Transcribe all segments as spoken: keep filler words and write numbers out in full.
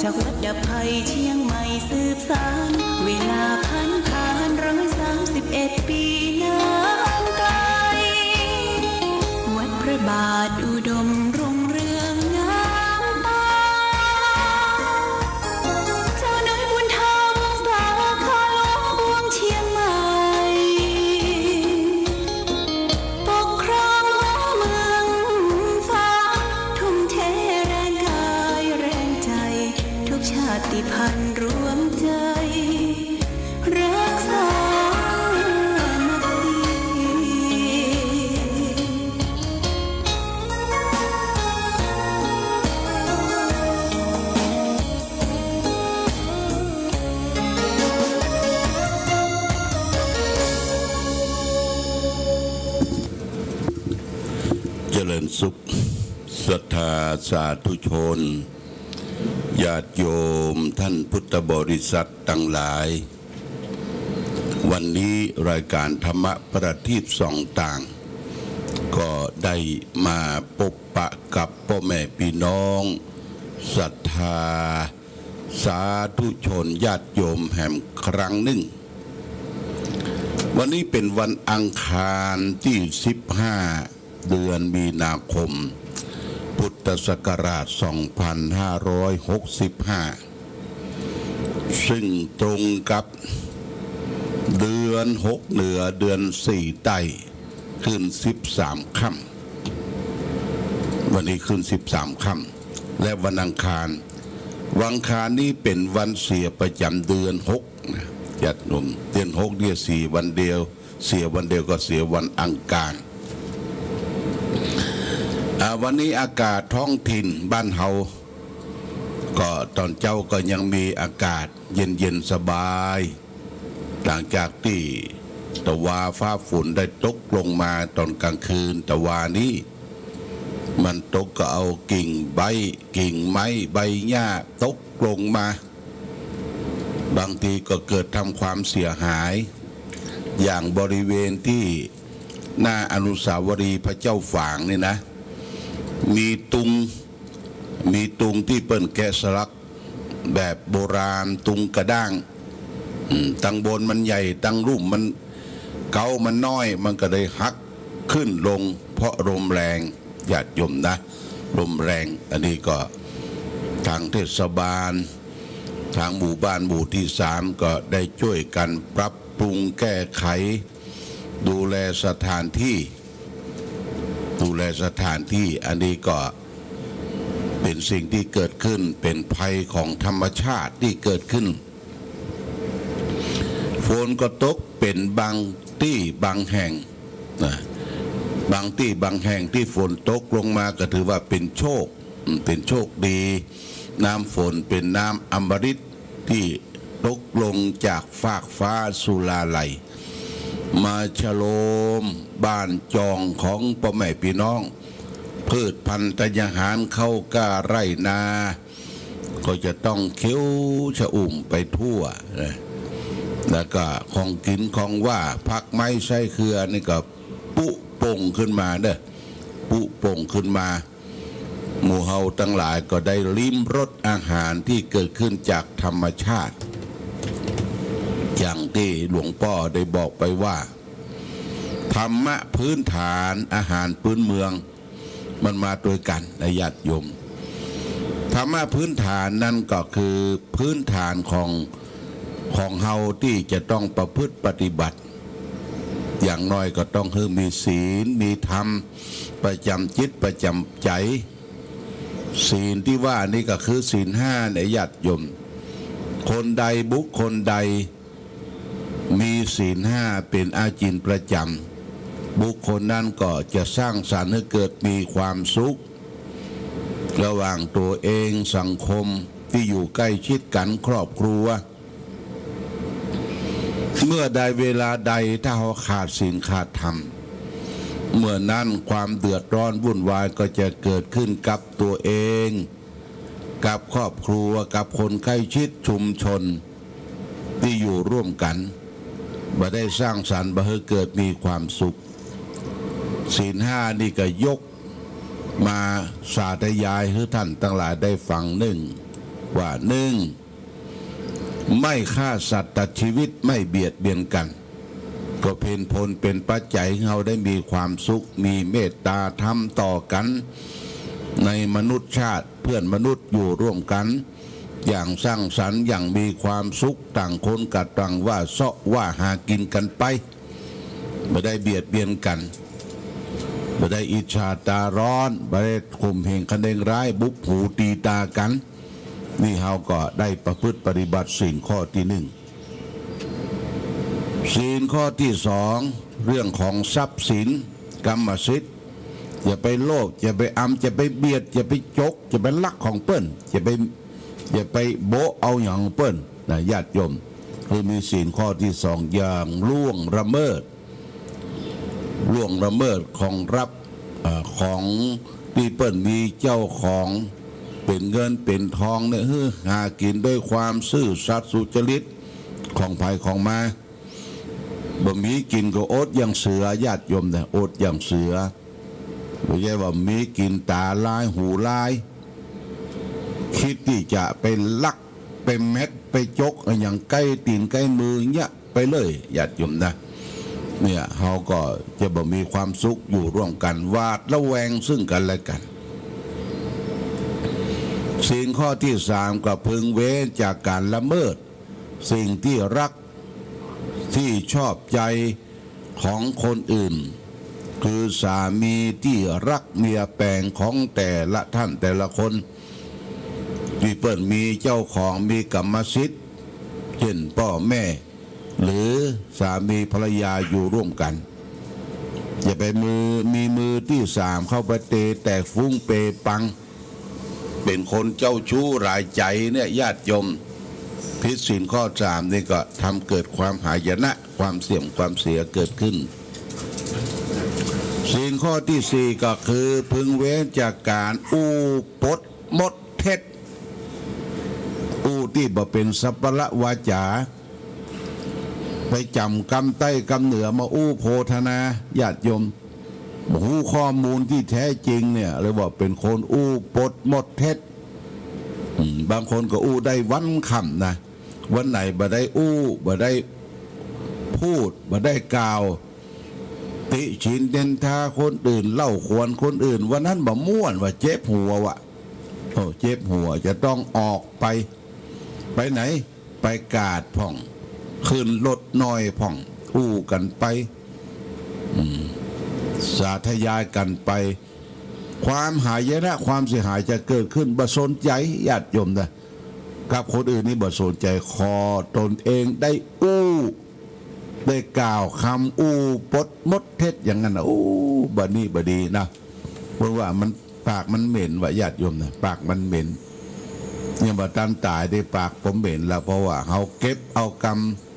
จากวัดดับภัยเชียงใหม่สืบสาน เวลาผ่านผ่านร้อยสามสิบเอ็ดปีนานไกล วัดพระบาทอุดมรุ่งเรืองงามตา เจ้าเนื้อบุญธรรมสาขาหลวงเชียงใหม่ ปกครองหัวเมืองฟ้า ทุ่มเทแรงกายแรงใจ ทุกชาติพันธุ์รวมใจ รักสามัคคี เจริญสุข ศรัทธาสาธุชน ญาติโยมท่านพุทธบริษัทตังหลาย วันนี้รายก๋านธรรมะประทีปส่องต่าง ก็ได้มาปบปะกับป้อแม่ปี้น้อง ศรัทธาสาธุชนญาติโยมแหมครั้งนึ่ง วันนี้เป๋นวันอังคารตี้สิบห้า เดือนมีนาคม พุทธศักราชสองพันห้าร้อยหกสิบห้า ซึ่งตรงกับเดือนหกเหนือ เดือนสี่ใต้ ขึ้นสิบสามค่ำ วันนี้ขึ้นสิบสามค่ำ และวันอังคาร วันอังคารนี้เป๋นวันเสียประจ๋ำเดือนหกนะ ญาติโยม เดือนหกเนี่ยเสียวันเดียว เสียวันเดียวก็เสียวันอังคาร อ่า วันนี้อากาศท้องถิ่นบ้านเฮา ก็ต๋อนเจ๊าก็ยังมีอากาศเย็นๆ สบาย หลังจากตี้ตะวาฟ้าฝนได้ตกลงมาต๋อนกลางคืนตะวานี้ มันตกก็เอากิ่งใบ กิ่งไม้ ใบหญ้าตกลงมา บางทีก็เกิดทำความเสียหาย อย่างบริเวณตี้หน้าอนุสาวรีย์พระเจ้าฝางนี่นะ มีตุง มีตุงตี้เปิ้นแกะสลักแบบโบราณ ตุงกระด้าง อืม ตังบนมันใหญ่ ตังลุ่มมันเก๊ามันน้อย มันก็ได้หักขึ้นลง เพราะลมแรง ญาติโยมนะ ลมแรง อันนี้ก็ทางเทศบาล ทางหมู่บ้านหมู่ตี้สามก็ได้จ้วยกั๋นปรับปรุงแก้ไข ดูแลสถานตี้ ดูแลสถานตี้ อันนี้ก็เป๋นสิ่งตี้เกิดขึ้น เป๋นภัยของธรรมชาติตี้เกิดขึ้น ฝนก็ตกเป๋นบางตี้บางแห่งนะ บางตี้บางแห่งตี้ฝนตกลงมาก็ถือว่าเป๋นโชค อืม เป๋นโชคดี น้ำฝนเป๋นน้ำอมฤตตี้ตกลงจากฟากฟ้าสุราลัย มาชะโลมบ้านจองของป้อแม่ปี้น้อง พืชพัณฑ์ธัญญาหาร ข้าวกล้าไร่นา ก็จะต้องเขียวชอุ่มไปทั่วนะ แล้วก็ของกิ๋นของหว้า ผักไม้ไส้เคือนี่ก็ปุป่งขึ้นมาเน่อ ปุป่งขึ้นมา หมู่เฮาตังหลายก็ได้ลิ้มรสอาหารตี้เกิดขึ้นจากธรรมชาติ อย่างตี้หลวงป้อได้บอกไปว่า ธรรมะพื้นฐาน อาหารพื้นเมือง มันมาตวยกั๋นนะญาติโยม ธรรมะพื้นฐานนั้นก็คือพื้นฐานของ ของเฮาตี้จะต้องประพฤติปฏิบัติ อย่างน้อยก็ต้องหื้อมีศีล มีธรรม ประจ๋ำจิตประจ๋ำใจ๋ ศีลตี้ว่านี้ก็คือศีลห้าเน่อญาติโยม คนใดบุคคลใด มีศีลห้าเป๋นอาจิณประจ๋ำ บุคคลนั้นก็จะสร้างสรรค์หื้อเกิดมีความสุข ระหว่างตั๋วเอง สังคมตี้อยู่ใก้ชิดกั๋น ครอบครัว เมื่อใดเวลาใดถ้าเฮาขาดศีลขาดธรรม เมื่อนั้นความเดือดร้อนวุ่นวายก็จะเกิดขึ้นกับตั๋วเอง กับครอบครัว กับคนใก้ชิดชุมชนตี้อยู่ร่วมกั๋น บ่ได้สร้างสรรค์บ่หื้อเกิดมีความสุข ศีลห้านี่ก็ยกมาสาธยายหื้อท่านตังหลายได้ฟังนึ่ง ว่า นึ่ง ไม่ฆ่าสัตว์ตัดชีวิต ไม่เบียดเบียนกั๋น ก็เพ็ญผลเป๋นปัจจัยหื้อเฮาได้มีความสุข มีเมตตาธรรมต่อกั๋น ในมนุษย์ชาติ เปื้อนมนุษย์อยู่ร่วมกั๋น อย่างสร้างสรรค์ อย่างมีความสุข ต่างคนก็ต่างว่าเซาะว่าหากิ๋นกั๋นไป บ่ได้เบียดเบียนกั๋น บ่ได้อิจฉาตาฮ้อน บ่ได้ข่มเหงคะเนงร้าย บุบหูตีตากั๋น นี่เฮาก็ได้ประพฤติปฏิบัติศีลข้อตี้นึ่ง ศีลข้อตี้สอง เรื่องของทรัพย์สิน กรรมสิทธิ์ อย่าไปโลภ อย่าไปอำ อย่าไปเบียด อย่าไปจก อย่าไปลักของเปิ้น อย่าไป อย่าไปโบ๊ะเอาหยังของเปิ้นนะ ญาติโยม คือมีศีลข้อตี้สอง อย่าล่วงละเมิด ล่วงละเมิดของรัพย์ เอ่อ ของตี้เปิ้นมีเจ้าของ เป๋นเงินเป๋นทองเนี่ย หื้อหากิ๋นด้วยความซื่อสัตย์สุจริต ของใผของมา บ่มีกิ๋นก็อดอย่างเสือ ญาติโยมนะ อดอย่างเสือ บ่ใจ้ว่ามีกิ๋นต๋าลายหูลาย กึ๊ดตี้จะไปลัก ไปแม็ด ไปจกอะหยังใก้ตี๋นใก้มือเยียะไปเลย ญาติโยมนะ เนี่ย เฮาก็จะบ่มีความสุข อยู่ร่วมกั๋น หวาดระแวงซึ่งกั๋นและกั๋น ศีลข้อตี้สาม ก็พึงเว้นจากก๋านละเมิด สิ่งตี้ฮัก ตี้ชอบใจ๋ของคนอื่น คือสามีตี้ฮักเมียแป๋งของแต่ละต้านแต่ละคน ตี้เปิ้นมีเจ้าของ มีกรรมสิทธิ์ เจ้นป้อแม่ หรือสามีภรรยาอยู่ร่วมกั๋น อย่าไปมือ มีมือตี้สามเข้าไปเตะแตกฟุ้งเปปัง เป๋นคนเจ้าชู้หลายใจ๋เนี่ย ญาติโยม ผิดศีลข้อสามนี่ก็ทำเกิดความหายนะ ความเสื่อมความเสียเกิดขึ้น ศีลข้อตี้สี่ก็คือพึงเว้นจากก๋านอู้ปดมดเท็จ อู้ตี้บ่เป๋นสัปปะละวาจา ไปจ๋ำกำใต้กำเหนือมาอู้โพธนา ญาติโยม บ่ฮู้ข้อมูลตี้แท้จริงเนี่ย เรียกว่าเป๋นคนอู้ปดมดเท็จ อืม บางคนก็อู้ได้วันค่ำนะ วันไหนบ่ได้อู้ บ่ได้พูด บ่ได้กล่าว ติฉินนินทาคนอื่น เล่าขวัญคนอื่น วันนั้นบ่ม่วนว่ะ เจ็บหัวว่ะ โอ้ เจ็บหัว จะต้องออกไป ไปไหน ไปกาดพ่อง ขึ้นรถน้อยพ่อง อู้กั๋นไป อืม สาธยายกั๋นไป ความหายนะ ความเสียหายจะเกิดขึ้น บ่สนใจ๋ ญาติโยมนะ กับคนอื่นนี่บ่สนใจ๋ ขอตนเองได้อู้ ได้กล่าวกำอู้ปดมดเท็จอย่างนั้นนะ โอ้ บ่นี่บ่ดีนะ เพราะว่ามัน ปากมันเหม็นว่ะ ญาติโยมนะ ปากมันเหม็น เนี่ย บ่ตันต๋ายตี้ปากบ่เหม็นละ เพราะว่าเฮาเก็บเอาก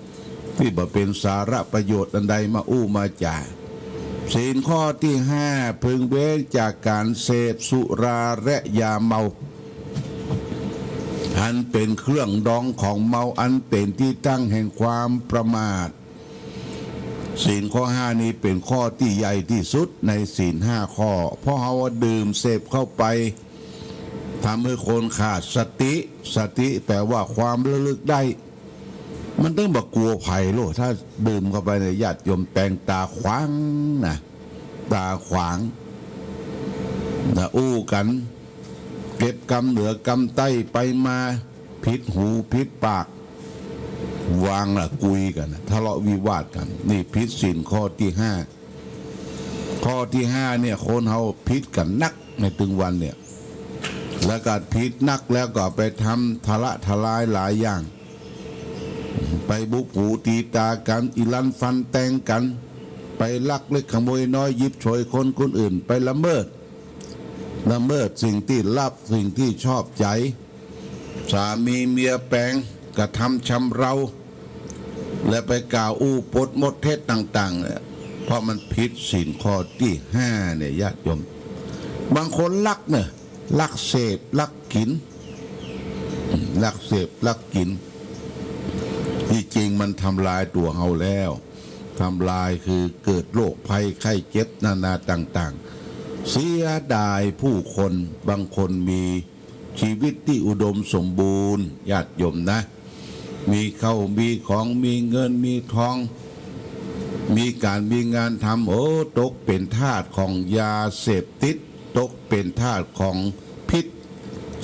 ำตี้บ่เป๋นสาระประโยชน์อันใดมาอู้มาจ๋า ศีลข้อตี้ห้า พึงเว้นจากก๋านเสพสุราและยาเมา อันเป๋นเครื่องดองของเมา อันเป๋นตี้ตั้งแห่งความประมาท ศีลข้อห้านี้เป๋นข้อตี้ใหญ่ตี้สุดในศีลห้าข้อ เพราะเฮาว่าดื่มเสพเข้าไป ทำหื้อคนขาดสติ สติแป๋ว่าความระลึกได้ มันตึงบ่กั๋วใผโลด ถ้าดื่มเข้าไปเนี่ย ญาติโยม แป๋งต๋าขวางนะ ต๋าขวางนะ อู้กั๋น เก็บกำเหนือกำใต้ไปมา ผิดหูผิดปาก วางละกุยกั๋น ทะเลาะวิวาทกั๋น นี่ผิดศีลข้อตี้ห้า ข้อตี้ห้าเนี่ย คนเฮาผิดกั๋นนักในตึงวันเนี่ย แล้วก็ผิดนักแล้วก็ไปทำทะละทะลายหลายอย่าง ไปบุบหูตีตากั๋น อี้ลันฟันแตงกั๋น ไปลักเล็กขโมยน้อย หยิบฉวยคนคนอื่น ไปละเมิด ละเมิดสิ่งตี้ฮัก สิ่งตี้ชอบใจ๋ สามีเมียแป๋ง กระทำชำเรา และไปกล่าวอู้ปดมดเท็จต่างๆ เนี่ย เพราะมันผิดศีลข้อตี้ห้าเนี่ย ญาติโยม บางคนลักเนี่ย ลักเสพ ลักกิ๋น ลักเสพ ลักกิ๋น ตี้จริงมันทำลายตั๋วเฮาแล้ว ทำลายคือเกิดโรคภัยไข้เจ็บนานาต่างๆ เสียดายผู้คน บางคนมี ชีวิตตี้อุดมสมบูรณ์ ญาติโยมนะ มีเข้ามีของ มีเงินมีทอง มีก๋านมีงานทำ โอ้ ตกเป๋นทาสของยาเสพติด ตกเป๋นทาสของพิษ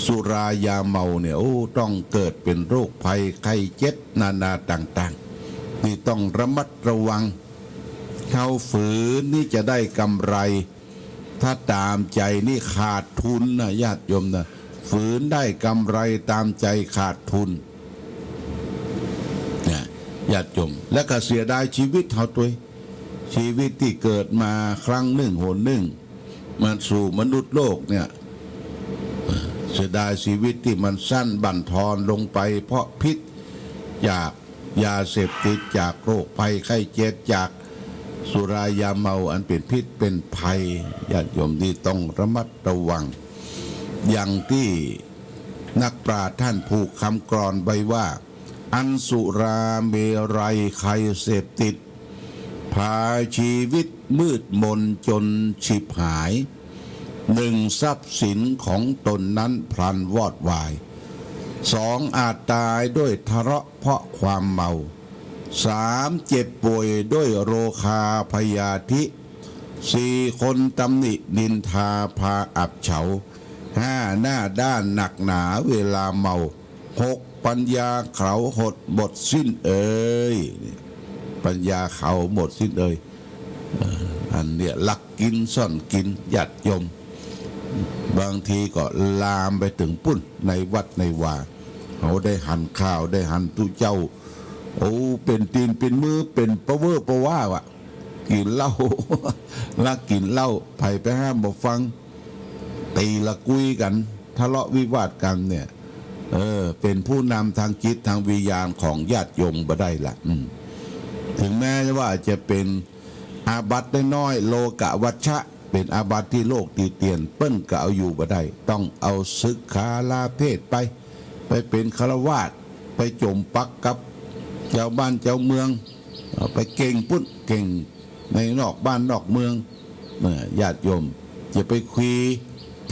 สุรายาเมาเนี่ย โอ้ ต้องเกิดเป๋นโรคภัยไข้เจ็บนานาต่างๆ นี่ต้องระมัดระวัง เฮาฝืนนี่จะได้กำไร ถ้าต๋ามใจ๋นี่ขาดทุนนะ ญาติโยมนะ ฝืนได้กำไร ต๋ามใจ๋ขาดทุนนะ ญาติโยม แล้วก็เสียดายชีวิตเฮาตวย ชีวิตตี้เกิดมาครั้งนึ่งหนนึ่ง มาสู่มนุษย์โลกเนี่ย เสียดายชีวิตตี้มันสั้นบั่นทอนลงไปเพราะพิษจากยาเสพติด จากโรคภัยไข้เจ็บ จากสุรายาเมาอันเป๋นพิษเป๋นภัย ญาติโยมนี่ต้องระมัดระวัง อย่างตี้นักปราชญ์ต้านผูกกำกลอนไว้ว่า อันสุราเมรัยไคยเสพติด พาชีวิตมืดมนจนฉิบหาย หนึ่ง ทรัพย์สินของตนนั้นพลันวอดวาย สอง อาจต๋ายด้วยทะเลาะเพราะความเมา สาม เจ็บป่วยด้วยโรคาพยาธิ สี่ คนตำหนินินทาพาอับเฉา ห้า หน้าด้านหนักหนาเวลาเมา หก ปัญญาเขาหดหมดสิ้นเอย ปัญญาเขาหมดสิ้นเอย เอ่อ อันเนี่ยลักกิ๋นซ่อนกิ๋น ญาติโยม บางทีก็ลามไปเถิงปู๊น ในวัดในวา เฮาได้หันข่าว ได้หันตุ๊เจ้า โอ้ เป๋นตี๋นเป๋นมือ เป๋นปะเวอร์ปะว้าว่ะ กิ๋นเหล้า ลักกิ๋นเหล้า ใผไปห้ามบ่ฟัง ตี๋ละกุยกั๋น ทะเลาะวิวาทกั๋นเนี่ย เออ เป๋นผู้นำตางจิตตางวิญญาณของญาติโยมบ่ได้ละ อืม เถิงแม้ว่าจะเป๋นอาบัติน้อยๆ โลกะวัชชะ เป๋นอาบัติตี้โลกตี๋เตียน เปิ้นก็เอาอยู่บ่ได้ ต้องเอาสึกขาลาเพศไป ไปเป๋นฆราวาส ไปจ๋มปักกับจาวบ้านจาวเมือง เอาไปเก่งปู๊น เก่งในนอกบ้านนอกเมือง เออ ญาติโยม อย่าไปคุย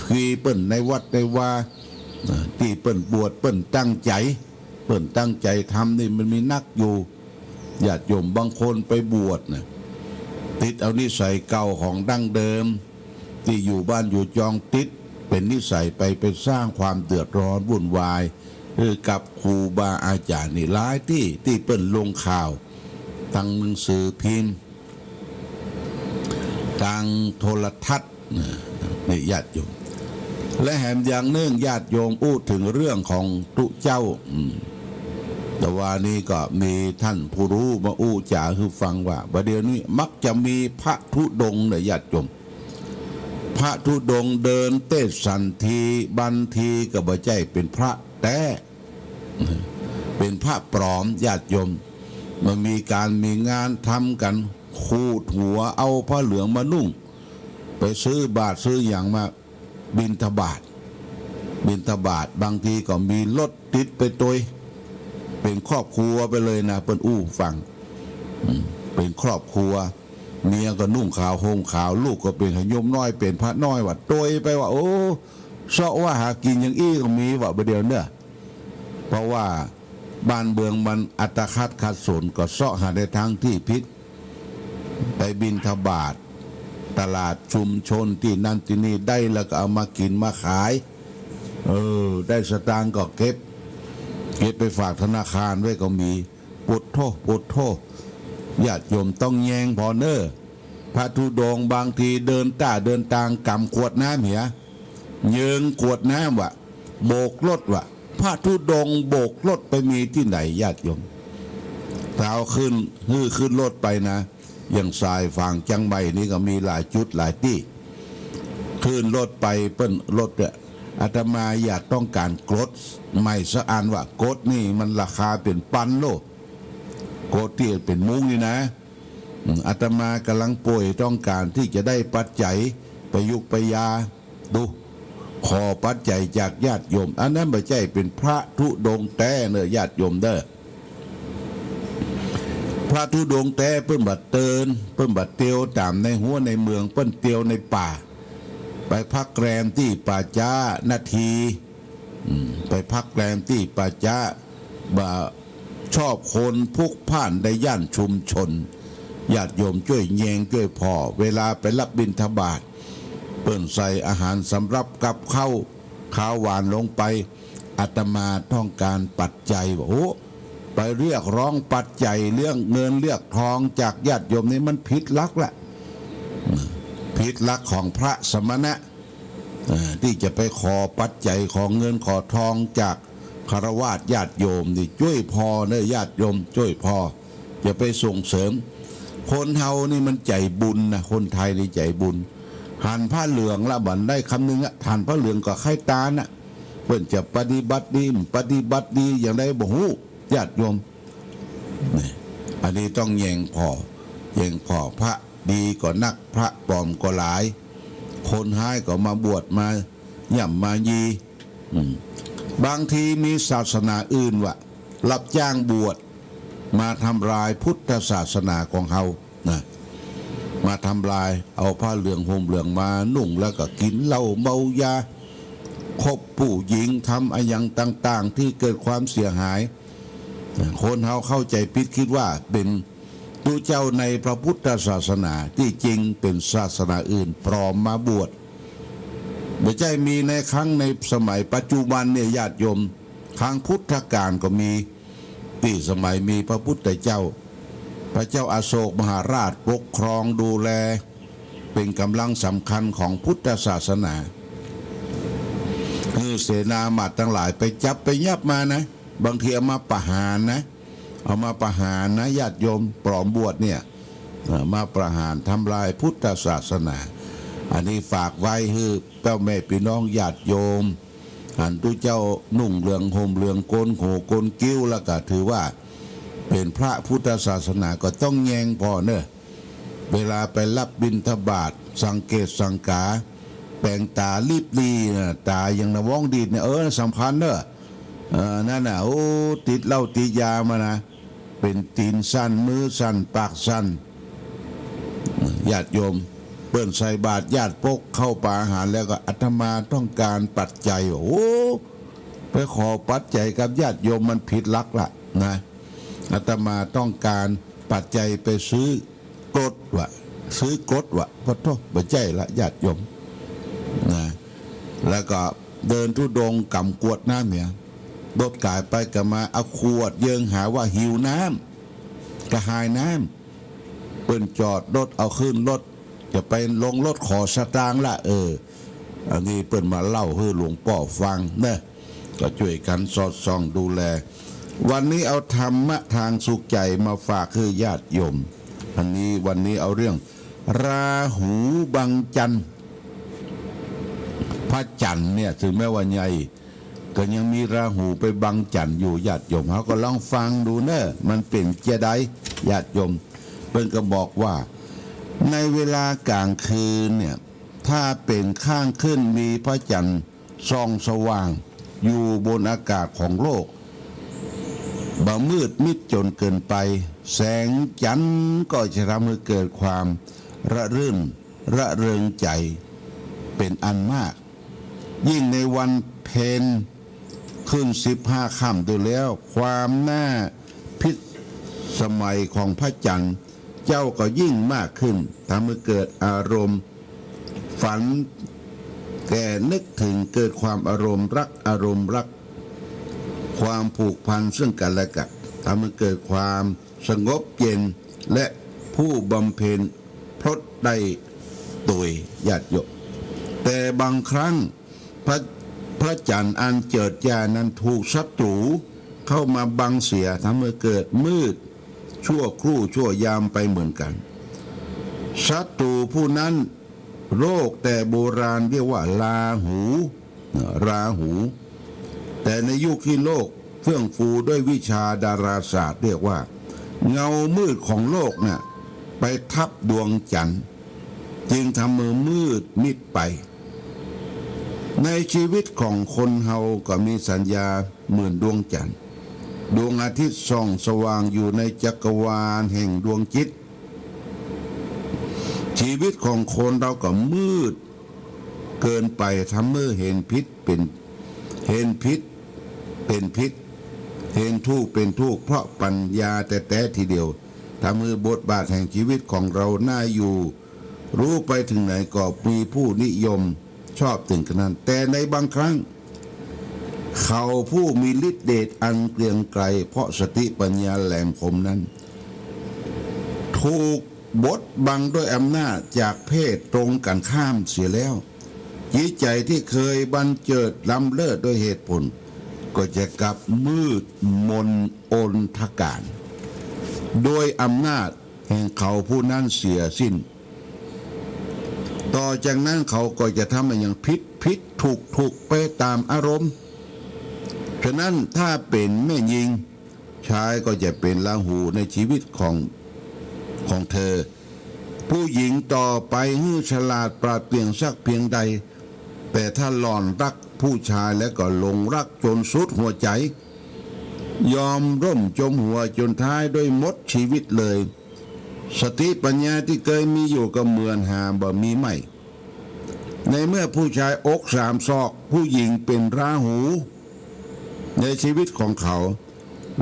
คุยเปิ้นในวัดในวา เออ ตี้เปิ้นบวช เปิ้นตั้งใจ๋ เปิ้นตั้งใจ๋ทำนี่มันมีนักอยู่ ญาติโยม บางคนไปบวชน่ะ ติดเอานิสัยเก่าของดั้งเดิม ตี้อยู่บ้านอยู่จองติด เป๋นนิสัยไป ไปสร้างความเดือดร้อนวุ่นวาย คือกับครูบาอาจ๋ารย์นี่หลายตี้ ตี้เปิ้นลงข่าว ตางหนังสือพิมพ์ ตางโทรทัศน์ นะ นี่ญาติโยม และแหมอย่างนึ่งญาติโยมอู้เถิงเรื่องของตุ๊เจ้า อืม แต่วานี้ก็มีต้านผู้ฮู้มาอู้จ๋าหื้อฟังว่า บ่าเดี่ยวนี้มักจะมีพระธุดงค์เนี่ยญาติโยม พระธุดงค์เดินเตสน์สันที บางทีก็บ่ใจ้เป๋นพระแต๊ เป๋นพระปลอม ญาติโยม มันมีก๋านมีงานทำกั๋น ขูดหัว เอาผ้าเหลืองมานุ่ง ไปซื้อบาตรซื้อหยังมาบิณฑบาต บิณฑบาต บางทีก็มีรถติดไปตวย เป๋นครอบครัวไปเลยนะ เปิ้นอู้ฟัง อืม เป๋นครอบครัว เมียก็นุ่งขาวห่มขาว ลูกก็เป๋นหะโยมน้อย เป๋นพระน้อยว่ะ ตวยไปว่ะ โอ้ เซาะว่าหากิ๋นอย่างอี้ก็มีว่ะ บ่าเดี่ยวเนี้ย เพราะว่าบ้านเมืองมันอัตคัดขัดสน ก็เซาะหาในตางตี้ผิด ไปบิณฑบาต ตลาดชุมชนตี้นั่นตี้นี่ ได้แล้วก็เอามากิ๋นมาขาย เออ ได้สตางค์ก็เก็บ เก็บไปฝากธนาคารไว้ก็มี ปุดโธ ปุดโธ ญาติโยมต้องแยงผ่อเน่อ พระธุดงค์บางทีเดินต้าเดินตางก๋ำขวดน้ำเหีย เยิงขวดน้ำว่ะ โบกรถว่ะ พระธุดงค์โบกรถไปมีตี้ไหนญาติโยม ถ้าเอาขึ้น หื้อขึ้นรถไปนะ อย่างสายฝางเจียงใหม่นี่ก็มีหลายจุดหลายตี้ ขึ้นรถไปเปิ้น รถเนี่ย อาตมาอยากต้องก๋านกรดใหม่สักอันว่ะ กรดนี่มันราคาเป๋นปันโล กรดตี้เป๋นมุ้งนี่นะ อืม อาตมากำลังป่วยต้องก๋านตี้จะได้ปัจจัยไปยุกไปยา ดู ขอปัจจัยจากญาติโยม อันนั้นบ่ใจ้เป๋นพระธุดงค์แต๊เน่อญาติโยมเน่อ พระธุดงค์แต๊เปิ้นบ่เตียว เปิ้นบ่เตียวต๋ามในหัวในเมือง เปิ้นเตียวในป่า ไปพักแรมตี้ป่าจ๊านาที อืม ไปพักแรมตี้ป่าจ๊า บ่าชอบคนพลุกพล่านในย่านชุมชน ญาติโยมจ้วยแยงจ้วยผ่อ เวลาไปรับบิณฑบาต เปิ้นใส่อาหารสำรับกับข้าว คาวหวานลงไป อาตมาต้องการปัจจัย ว่า โอ้ ไปเรียกร้องปัจจัยเรื่องเงินเรื่องทองจากญาติโยมนี่มันผิดหลักละ ผิดหลักของพระสมณะ เอ่อ ตี้จะไปขอปัจจัย ขอเงินขอทองจากฆราวาสญาติโยมนี่ จ้วยผ่อเน่อญาติโยม จ้วยผ่อ อย่าไปส่งเสริม คนเฮานี่มันใจ๋บุญนะ คนไทยนี่ใจ๋บุญ หันผ้าเหลืองละบัดได้กำนึ่งอะ หันผ้าเหลืองก็ใค่ตานอะ เปิ้นจะปฏิบัติดี ปฏิบัติดีอย่างใดบ่ฮู้ ญาติโยม นี่ อันนี้ต้องแยงผ่อ แยงผ่อ พระดีก็นัก พระป๋อมก็หลาย คนฮ้ายก็มาบวชมาย่ำมายี อืม บางทีมีศาสนาอื่นวะ รับจ้างบวช มาทำลายพุทธศาสนาของเฮานะ มาทำลาย เอาผ้าเหลืองห่มเหลืองมานุ่ง แล้วก็กิ๋นเหล้าเมายา คบผู้หญิง ทำอะหยังต่างๆ ตี้เกิดความเสียหาย คนเฮาเข้าใจ๋ผิด กึ๊ดว่าเป๋นตุ๊เจ้าในพระพุทธศาสนา ตี้จริงเป๋นศาสนาอื่นปลอมมาบวช บ่ใจ้มีในครั้งในสมัยปัจจุบันเนี่ยญาติโยม ครั้งพุทธกาลก็มี ตี้สมัยมีพระพุทธเจ้า พระเจ้าอโศกมหาราชปกครองดูแล เป๋นก๋ำลังสำคัญของพุทธศาสนา หื้อเสนามาตย์ตังหลายไปจับไปยับมานะ บางทีเอามาประหารนะ เอามาประหารนะ ญาติโยม ปลอมบวชเนี่ย เอ่อ มาประหารทำลายพุทธศาสนา อันนี้ฝากไว้หื้อป้อแม่ปี้น้องญาติโยม อันตุ๊เจ้านุ่งเหลืองห่มเหลืองโกนหัวโกนคิ้ว แล้วก็ถือว่าเป๋นพระพุทธศาสนา ก็ต้องแยงผ่อเน่อ เวลาไปรับบิณฑบาต สังเกตสังกา แป๋งต๋าลิบหลีนะ ต๋าอย่างหน้าว้องดีดเนี่ย เออ สำคัญเน่อ เออ นั่นน่ะ โอ้ ติดเหล้าติดยามานะ เป๋นตี๋นสั้น มือสั้น ปากสั้น ญาติโยม เปิ้นใส่บาตร ญาติปกข้าวป๋าอาหารแล้วก็ อาตมาต้องการปัจจัย โอ้ ไปขอปัจจัยกับญาติโยมมันผิดหลักละนะ อาตมาต้องการปัจจัยไปซื้อกรดวะ ซื้อกรดวะ ปะโธ่ บ่ใจ้ละญาติโยมนะ แล้วก็เดินธุดงค์ก๋ำกรวดน้ำเนี่ย รถก๋ายไปก๋ำมา เอาขวดเยิงหาว่าหิวน้ำ กระหายน้ำ เปิ้นจอดรถเอาขึ้นรถ จะไปลงรถขอสตางค์ละ เออ อันนี้เปิ้นมาเล่าหื้อหลวงป้อฟังเน่อ ก็จ้วยกั๋นสอดส่องดูแล วันนี้เอาธรรมะทางสุขใจ๋มาฝากหื้อญาติโยม อันนี้วันนี้เอาเรื่องราหูบังจันทร์ พระจันทร์เนี่ย เถิงแม้ว่าใหญ่ ก็ยังมีราหูไปบังจันทร์อยู่ ญาติโยม เฮาก็ลองฟังดูเน่อ มันเป๋นจาใด ญาติโยม เปิ้นก็บอกว่า ในเวลากลางคืนเนี่ย ถ้าเป๋นข้างขึ้นมีพระจันทร์ส่องสว่างอยู่บนอากาศของโลก บ่มืดมิดจ๋นเกินไป แสงจันทร์ก็จะทำให้เกิดความระรื่นระเริงใจ๋เป๋นอันมาก ยิ่งในวันเพ็ญขึ้นสิบห้าค่ำด้วยแล้ว ความน่าพิสมัยของพระจันทร์เจ้าก็ยิ่งมากขึ้น ทำให้เกิดอารมณ์ฝันแก่นึกถึง เกิดความอารมณ์รัก อารมณ์รัก ความผูกพันซึ่งกั๋นและกั๋น ทำให้เกิดความสงบเย็น และผู้บำเพ็ญพรตได้โตย ญาติโยม แต่บางครั้ง พระ พระจันทร์อันเจิดจ้านั้นถูกศัตรูเข้ามาบังเสีย ทำให้เกิดมืดชั่วครู่ชั่วยามไปเหมือนกั๋น ศัตรูผู้นั้นโลกแต่โบราณเรียกว่าราหู ราหู แต่ในยุคที่โลกเฟื่องฟูด้วยวิชาดาราศาสตร์เรียกว่า เงามืดของโลกน่ะไปทับดวงจันทร์ จึงทำให้มืดมิดไป ในชีวิตของคนเฮาก็มีสัญญาเหมือนดวงจันทร์ ดวงอาทิตย์ส่องสว่างอยู่ในจักรวาลแห่งดวงจิต ชีวิตของคนเฮาก็มืดเกินไป ทำให้เห็นผิดเป๋น เห็นผิดเป๋นผิด เห็นถูกเป๋นถูก เพราะปัญญาแต๊ๆ ทีเดียว ทำหื้อบทบาทแห่งชีวิตของเฮาน่าอยู่ รู้ไปเถิงไหนก็มีผู้นิยมชอบเถิงกันนั้น แต่ในบางครั้ง เขาผู้มีฤทธิ์เดชอันเกรียงไกร เพราะสติปัญญาแหลมคมนั้น ถูกบดบังด้วยอำนาจจากเพศตรงกันข้ามเสียแล้ว จิตใจ๋ตี้เกยบันเจิดล้ำเลิศด้วยเหตุผล ก็จะกลับมืดมนอนทการ โดยอำนาจแห่งเขาผู้นั้นเสียสิ้น ต่อจากนั้นเขาก็จะทำอะหยังผิดผิด ถูกถูกไปต๋ามอารมณ์ ฉะนั้นถ้าเป๋นแม่ญิง ชายก็จะเป๋นราหูในชีวิตของ ของเธอ ผู้หญิงต่อไปหื้อฉลาดปราดเปรื่องสักเพียงใด แต่ถ้าหล่อนฮักผู้ชายแล้วก็หลงฮักจ๋นสุดหัวใจ๋ ยอมร่มจมหัวจ๋นท้ายด้วยหมดชีวิตเลย สติปัญญาตี้เกยมีอยู่ก็เหมือนหาบ่มีใหม่ ในเมื่อผู้ชายอกสามศอก ผู้หญิงเป๋นราหู ในชีวิตของเขา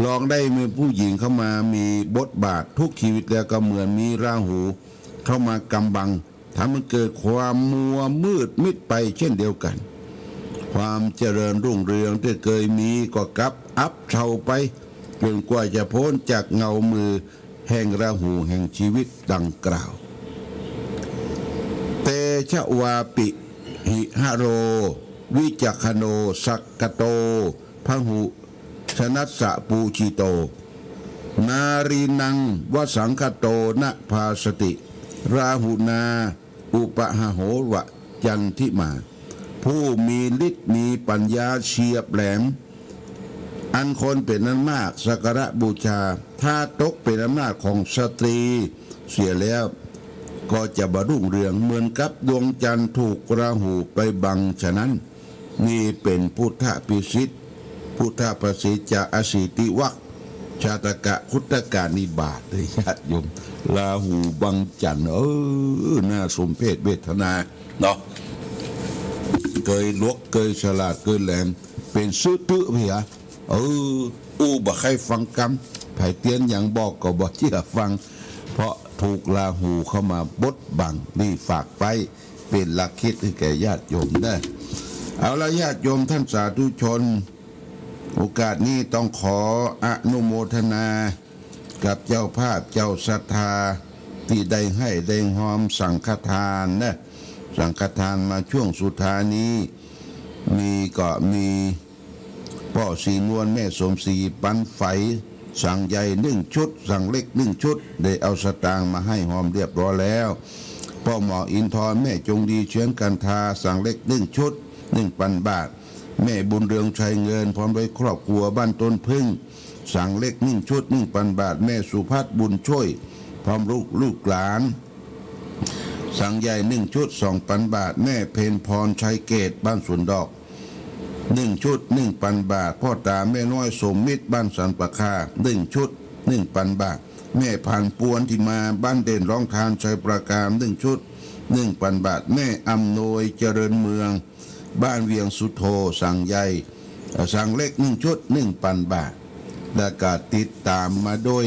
ลองได้มีผู้หญิงเข้ามามีบทบาททุกชีวิตแล้วก็เหมือนมีราหูเข้ามากำบัง ทำให้เกิดความมัวมืดมิดไปเช่นเดียวกัน ความเจริญรุ่งเรืองตี้เกยมีก็กลับอับเฉาไป จ๋นกว่าจะป๊นจากเงามือแห่งราหูแห่งชีวิตดังกล่าว เตชะวาปิ หิหะโร วิจักขโณ สักขโต พหุ ชนัสสะปูจิโต นารีนัง วสังขโต นะภาสสติ ราหุนา อุปะหะโหวะ จันทิมา ผู้มีฤทธิ์มีปัญญาเฉียบแหลม อันคนเป๋นอันมากสักการะบูชา ถ้าตกเป๋นอำนาจของสตรีเสียแล้ว ก็จะบ่รุ่งเรือง เหมือนกับดวงจันทร์ถูกราหูไปบังฉะนั้น นี่เป๋นพุทธพิสิทธิ์ พุทธภาษิตจาอสีติวัก ชาตกะคุตตกานิบาต ญาติโยม ราหูบังจันทร์ เออ น่าสมเพชเวทนาเนาะ เกยหลวก เกยฉลาด เกยแหลม เป๋นซื้อตื้อเหีย เออ อู้บ่ใค่ฟังกำ ใผเตื๋อนหยังบอกก็บ่เจื้อฟัง เพราะถูกราหูเข้ามาบดบัง นี่ฝากไว้เป๋นหลักคิดหื้อแก่ญาติโยมเน่อ เอาละญาติโยมท่านสาธุชน โอกาสนี้ต้องขออนุโมทนากับเจ้าภาพเจ้าศรัทธาตี้ได้ให้ได้ฮอมสังฆทานเน่อ สังฆทานมาช่วงสุดท้ายนี้ มีก็มี ป้อศรีนวล แม่สมศรี ปันไฝ สังใหญ่นึ่งชุด สังเล็กนึ่งชุด ได้เอาสตางค์มาให้ฮอมเรียบร้อยแล้ว ป้อหมออินทร์ แม่จงดี เชื้อนกันทา สังเล็กนึ่งชุด นึ่งปันบาท แม่บุญเรือง ชัยเงิน พร้อมด้วยครอบครัวบ้านต้นผึ้ง สังเล็กนึ่งชุด นึ่งปันบาท แม่สุพัฒน์ บุญช่วย พร้อมลูก ลูกหลาน สังใหญ่นึ่งชุด สองปันบาท แม่เพ็ญพร ชัยเกต บ้านสวนดอก นึ่งชุด นึ่งปันบาท ป้อต๋าแม่น้อย สมมิตร บ้านสันป่าคา นึ่งชุด นึ่งปันบาท แม่ผ่านปวน ที่มาบ้านเด่น ร้องทาน ชัยปราการ นึ่งชุด นึ่งปันบาท แม่อำนวย เจริญเมือง บ้านเวียงสุโธ สังใหญ่ เอ่อ สังเล็กนึ่งชุด นึ่งปันบาท แล้วก็ติดต๋ามมาด้วย